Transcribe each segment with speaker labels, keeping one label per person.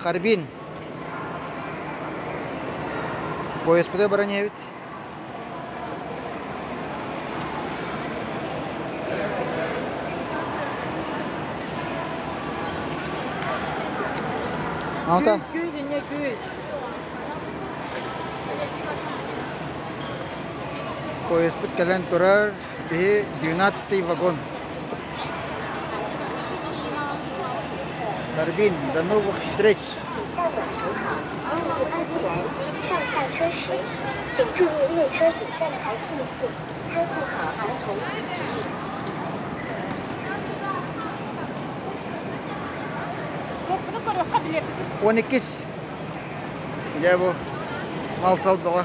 Speaker 1: Харбин. Поездпыта баран иһэбит. Ата.
Speaker 2: Күүт, инне күүт.
Speaker 1: Поездпыт кэлэн турар. Биһи 12 вагон. Харбин, до новых встреч! Он иккис. Дьэ бу мал-сал бөҕө.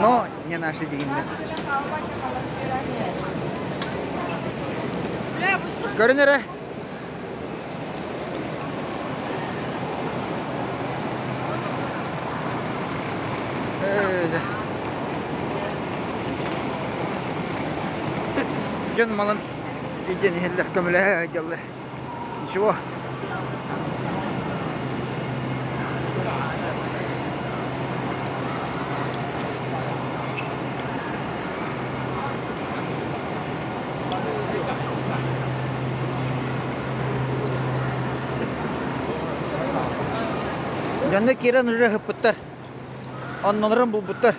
Speaker 1: Но не наши деньги. Көрүн эрэ. Дьон малын илдьэн иһэллэр, көмөлөһө сылдьаллар. Ничего. Дьонно киирэн уже ыһыппыттар. Оннолорун булбуттар.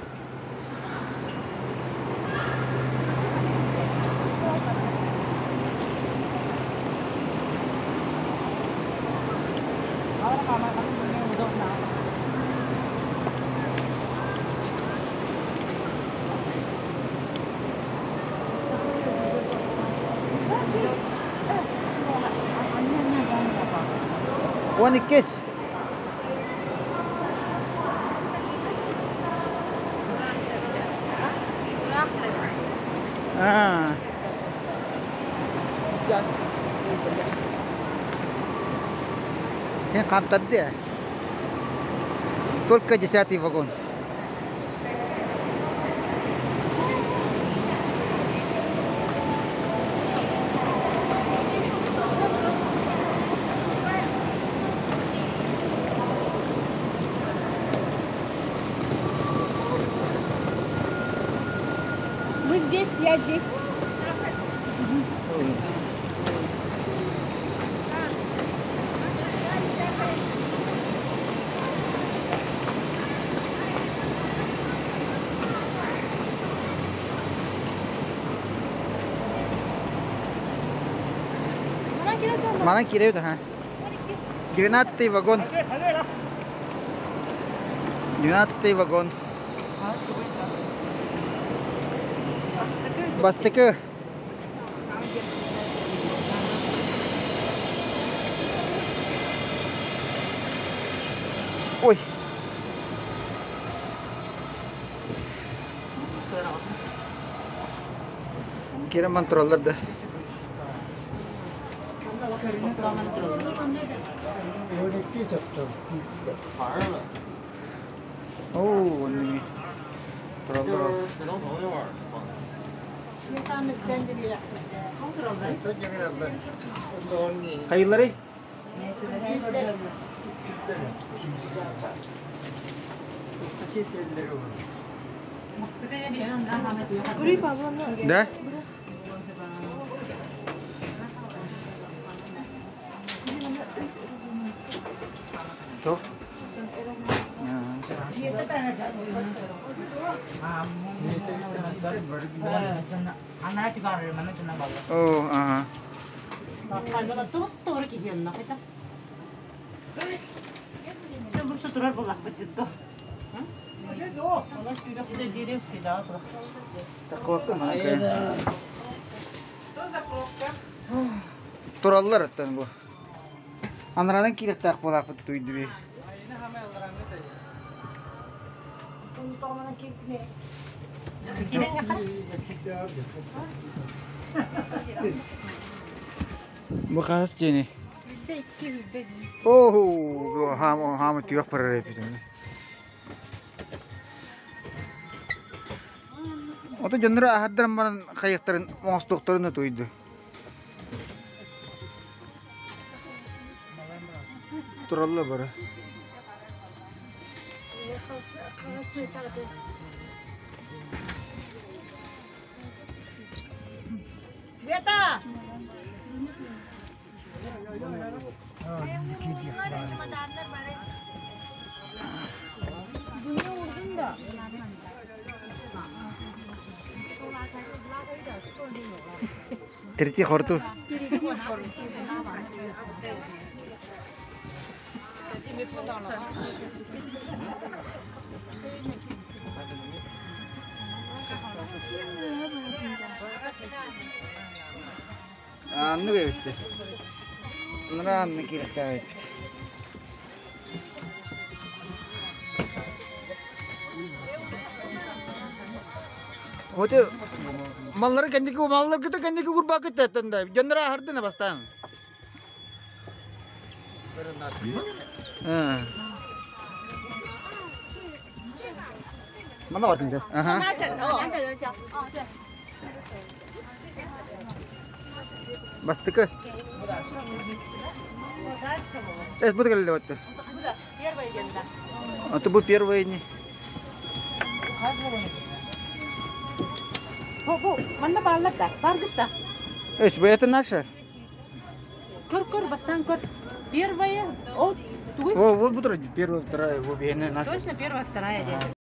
Speaker 1: Уон иккис. Аа. Эн хаамтарды Только десятый вагон.
Speaker 2: Вы здесь, я здесь.
Speaker 1: Манан киирэбит аха. Двенадцатый вагон. Двенадцатый вагон. Бастакы Ой. Киирэн баран тураллар да. Оо, оннук тураллар ол. Хайылларый? Да? Туох? Оо, ага. Тураллар оттон бу. Анарадан киириэхтээх буолаахпыт тутуйдуби. Бу хаһыс диэни? Оо, хаама хаама түөх барар эбит. Ото дьонноро аһардаран баран хайыахтарын оҥостуохтарын утуйду. Тураллар бары.
Speaker 2: Света!
Speaker 1: Тирити хорту. Аннык эбиттэр. Мына анны кииртээбит. Вот маллары кэнники малларгыта кэнники курбаакыт да дьоннор аһардына бастаан. Аха. Бастакы. Эс бу кэллэ отты. А то бу первый не.
Speaker 2: Бу, бу, манна бааллар да, баргыт да.
Speaker 1: Эс, бу это наша?
Speaker 2: Көр, көр, бастаан көр. Первая, ол тугуй?
Speaker 1: О, вот бу первая, вторая, бу биһиэнэ наша.
Speaker 2: Точно первая, вторая дии.